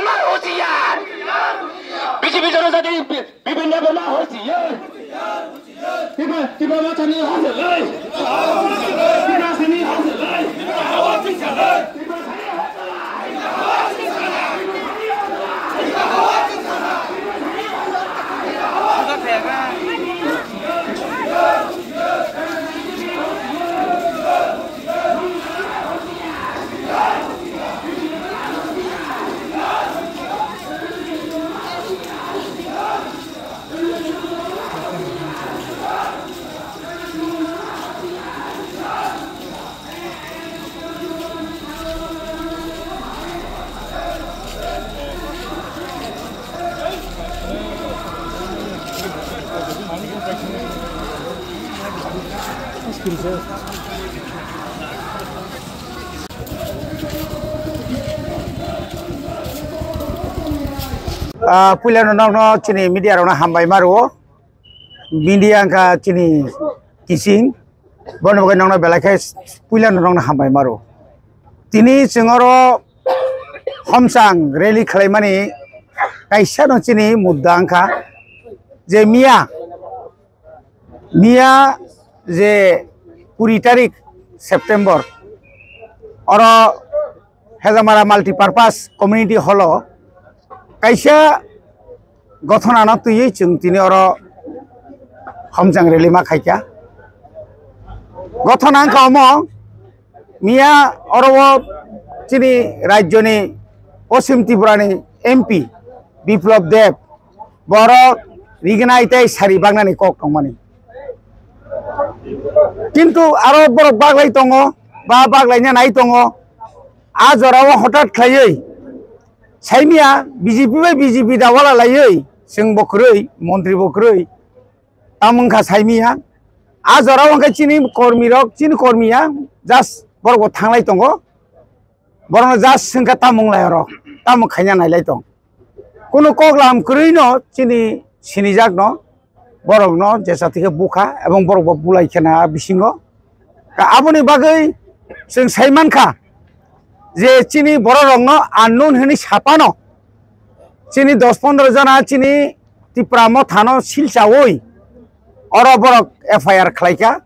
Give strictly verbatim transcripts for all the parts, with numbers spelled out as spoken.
Hoshiyar! B J P jonojati bi-, Bipin Debbarma hoshiyar! Tipa, Tipa Mothani hoshiyar! Tipa Sani hoshiyar! Ah, puilano nokno chini media rokno hambai ma rwo. Media wngkha chini kising, bono bagwi nokno belai khe puilano nokno hambai ma rwo. Tini chwng oro homchang rally khlaimani kaisa no chini mudda wngkha je miya, miya je kuri tarik September oro Hezamara Multipurpose Community Hall o kaisa gothona no twiwi chwng tini oro homchang rally ma khaikha. Gothona wngkha omo, miya oro o chini rajyoni Poschim Tripurani M P Biplab Deb borok rignai tei sari baknani kok tongmani. Kintu aro borok baglai tongo, ba baglaina nai tongo. A jorao hothat khlaiwi saimia B J P bai B J P da wala laiwi, chwng bo kwrwi, montri bo kwrwi, tamo wngkha saimia. A jorao hwnkhe chini kormi rok, chini kormi ya, just borok bo thanglai tongo. Borokno just swngkha tamo wnglai oro, tamo khaina nailai tong. Kunu kok lam kwrwi no chini sinijak no, borok no jesa thike bukha ebong borok bo bulai khena bisingo. Ka aboni bagwi chwng sai mankha je chini borok rok no unknown hwnwi sapano chini dos pondro jona chini Tipra Motha no silchawi oro borok F I R khlaikha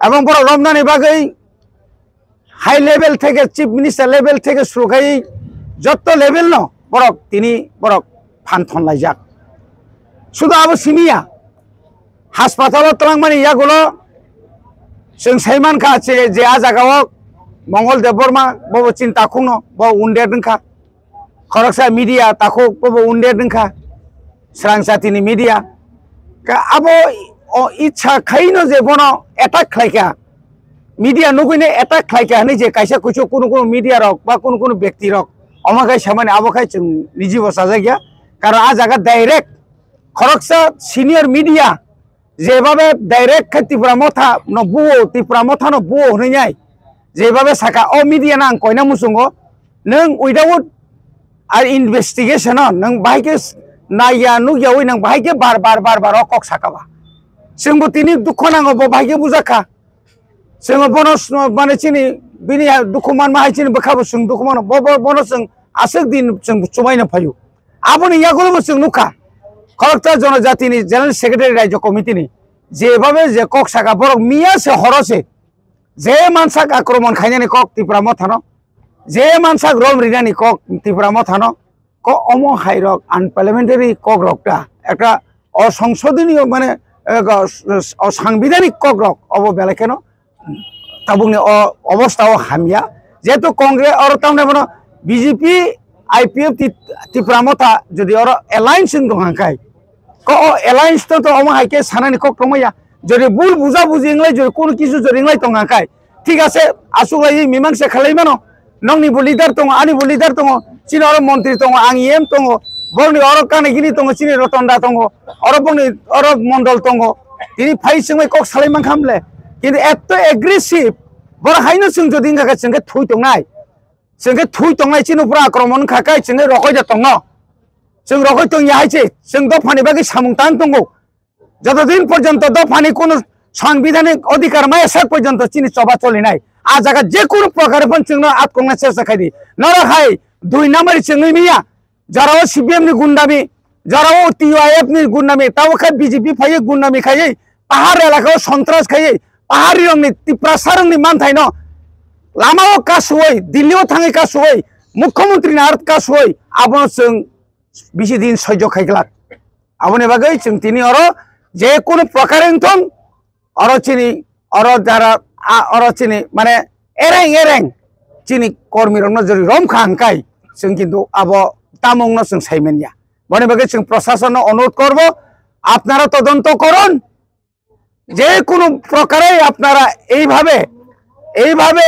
ebong borok romnani bagwi high level theke, chief minister level theke surukhai jotto level no borok tini borok phan thon laijak. Sudu abo simiya, haspatalo twlangmani yagulo chwng sai mankha je, je a jagao Mongol Debbarma bobo chini takhukno bo wounded wngkha. Khoroksa media takhuk bobo wounded wngkha, srang jatini media. Ka abo o itsa khaino je bono attack khlaikha, media nugwino attack khlaikha hwnwi je kaisa kuchuk kunu kunu media rok ba kunu kunu bekti rok omo khai samani abo khai chwng nijibo chajakya. Karon a jaga direct khoroksa senior media jebabe direct khe Tipra Motha no buo, Tipra Motha no buo hwnwi nai. Jebabe saka o media no ang koina muchungo, nwng without a investigation o nwng bahai khe naiya nukyawi nwng bahai khe bar bar bar bar o kok saka ba. Chwngbo tini dukho nango bo bahai khe bujakha. Chwng bono s-, mane chini bini ha-, dukhu manma hai chini bwkha bo chwng dukhu mano. Bo, bo, bono chwng aswk din chwng chubaino phaio. Aboni yagulo bo chwng nukha. Khoroksa Jonojatini General Secretary Rajya Committee ni jebabe je kok saka borok miya se horo se je mansak akromon khainani kok Tipra Mothano, je mansak rom rinani kok Tipra Mothano, ko omo hai rok unparliamentary kok rok ta ekta o songsodini mane, eh, go-, s-, s-, o sangbidanik kok rok obo belai kheno tabukni o obostha o hamya. Jehetu Congress oro tamni bono B J P, I P F ti-, Tipra Motha jodi oro alliance wng tong kha khai, ko o alliance to, to omo hai khe sanani kok tongmaya. Jodi bul buja buji wnglai, jodi kono kisu jodi wnglai tong kha khai, thik ase, aswk lai mimang se khalai mano. Nokni bo leader tongo, ani bo leader tongo, chini oro montri tongo, ang E M tongo, borokni oro kanagini tongo, chini Rotonda tongo, oro boni oro mondol tongo. Tini phai chwngbai kok salai mankha mle. Kintu etto aggressive, borok haino chwng jodi wngkha khe chwng khe thui tongnai. Chwng khe thui tongnai, chini upor akromon wngkha khe chwng khe rokoi da tongo. Chwng rokoi tong ya hai se, chwng dophani bagwi samung tang tongo. Joto din porjonto dophani kunu sangbidhanik odhikar maya sak porjonto chini choba cholinai. A jaga je kunu prokare phano chwngno atkokna chesta khai di. Norok hai dui number chwngwi miya. Jorao C P M ni gundami, jorao T Y F ni gundami, tabo khe B J P phaiwi gundami khaiwi, pahar elakao sontras khaiwi, paharirokni, Tiprasarokni manthaino lamao kasuwi, Delhi-o thangwi kasuwi, Mukhyamantri ni art kasuwi, abono chwng bisi din soijo khai glak. Aboni bagwi chwng tini oro je kunu prokare wngthong, oro chini, oro jara, a, oro chini, mane, ereng ereng chini kormirokno jori romkha hwnkhai, chwng kintu abo tamungno chwng saimanya. Boni bagwi chwng prosasonno onurodh korbo, apnara todonto korun, যে কোনো প্রকারেই আপনারা এইভাবে, এইভাবে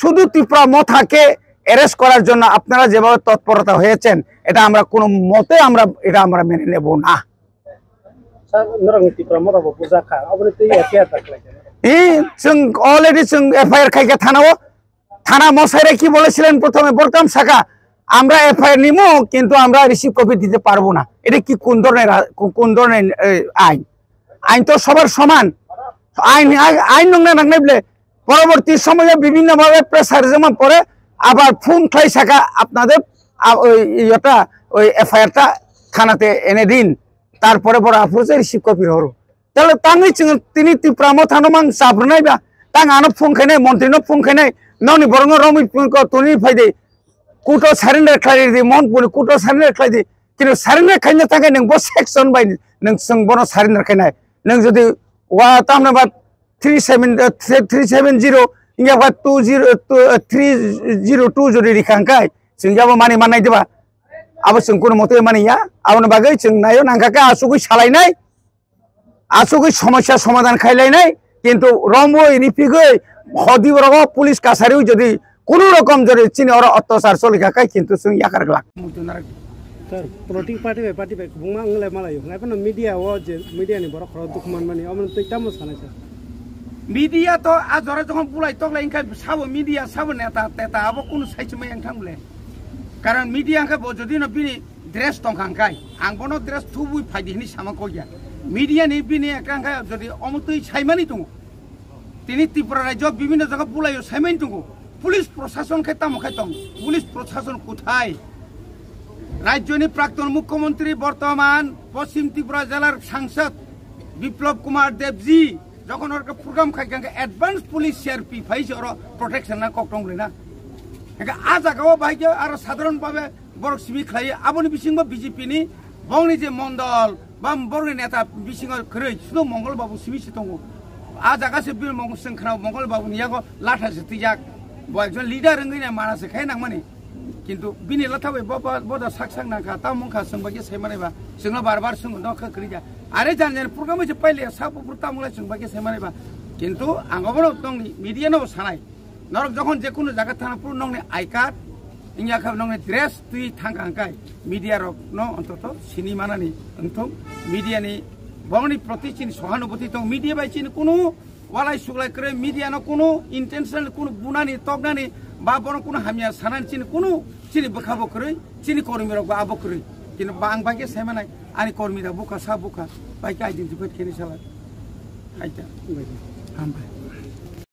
শুধু ত্রিপুরা মথাকে অ্যারেস্ট করার জন্য আপনারা যেভাবে তৎপরতা হয়েছেন, এটা আমরা কোনো মতে আমরা, এটা আমরা মেনে নেব না। Sir, norokni Tipra Motha bo bujak kha, aboni twi F I R ta khlai kha. এই চং অলরেডি চং এফআইআর খাইকে থানাও, থানা মশাইরা কি বলেছিলেন প্রথমে? বলতাম শাখা, আমরা এফআইআর নিমু, কিন্তু আমরা রিসিভ কপি দিতে পারবো না। এটা কি কোন ধরনের রা-, কোন, কোন ধরনের, এ, আইন? আইন তো সবার সমান। আইন, আইন, আইন নংনা নাংনাই বলে পরবর্তী সময়ে বিভিন্নভাবে প্রেসার যেমন পড়ে, আবার ফোন খাই শাখা আপনাদের, আ, ওই ইয়েটা, ওই এফআইআরটা থানাতে এনে দিন, তারপরে বড় আফরোজে receive copy Hara. Talo tangwi chwng tini Tipra Motha no mang chabrwnai ba. Tang ano phone khainai, montri no phone khainai, nokni borok no romwi phone ko tuni phai de. Kuto surrender khlai di, mon puni kuto surrender khlai di. Kino surrender khaina thangkhe nwng bo section bai nwng chwng bono surrender khainai. Nwng jodi wa tamna ba three seven, eh, three seven zero, ingya ba two zero, eh, two, eh, three zero two jodi rikhang kai, chwng yabo mani manai diba. Abo chwng kuno mote mani ya, aboni bagwi chwng nayo nangkha khe asugwi salainai. Asugwi somosya somadhan khailainai, kintu romwi ripigwi hodi borok police kasari jodi kunu rokom jodi chini oro otyachar cholikha khai kintu chwng yakar glak. Sir, political party bai party bai kwbangma wng lai malaio. Ngai phano media o je media ni borok khoro dukhu manmani, omo twi tamo sanai sir? Media to a jora jokhon bulai toklai wngkha sabo media, sabo neta, teta abo kunu saichimai wng thang bole. Karon media wngkha bo jodi no bini dress tongkha hwnkhai, ang bono dress thubui phaidi hwnwi sama kok ya. Media ni bini ekka hwnkhai jodi omo twi saimani tongo. Tini Tripura rajyo bibhinno jaga bulaio saimani tongo. Police prosason khe tamo khai tong? Police prosason kothai? Rajyoni prakton mukhyamantri, bortoman Poschim Tripura jelar sangsad Biplab Kumar Debji jokhon orke program khai khe advance police C R P phai se oro protection na kok tong le na. Hingke a jaga o bahai khe aro sadharon bhabe borok simi khlai, aboni bisingo B J P ni bongni je mondol ba bongni neta bisingo kwrwi, sudo Mongol Babu simi se tongo. A jaga se bini mong-, chwng khna Mongol Babu ni yago latha se twijak. Bo ekjon leader wngwi nai mana se khai nangmani. Kintu bini latha bai bo, bo, bo da sak sak nangkha, tamo wngkha chwng bai khe sai manai ba. Chwngno bar bar chwng no kha kwrwi ja. Are jan jan program se paile sa bufru tamo lai chwng bai khe sai manai ba. Kintu ang obono tongni media no sanai. Norok jokhon je kunu jaga thana phuru nokni I card, wngya khe nokni dress twi thangkha hwnkhe media rok no ontoto sini manani wngthung. Media ni borokni proti chini sohanubhuti tong. Media bai chini kunu walai suglai kwrwi, media no kunu intentional kunu bunani toknani ba bono kunu hamya sanani chini kunu chini bwkha bo kwrwi, chini kormi rok bo abo kwrwi. Kintu ba ang bai khe sai manai ani kormi rok bukha sa bukha bai khe identify khe ni sala. Aita. Hambai.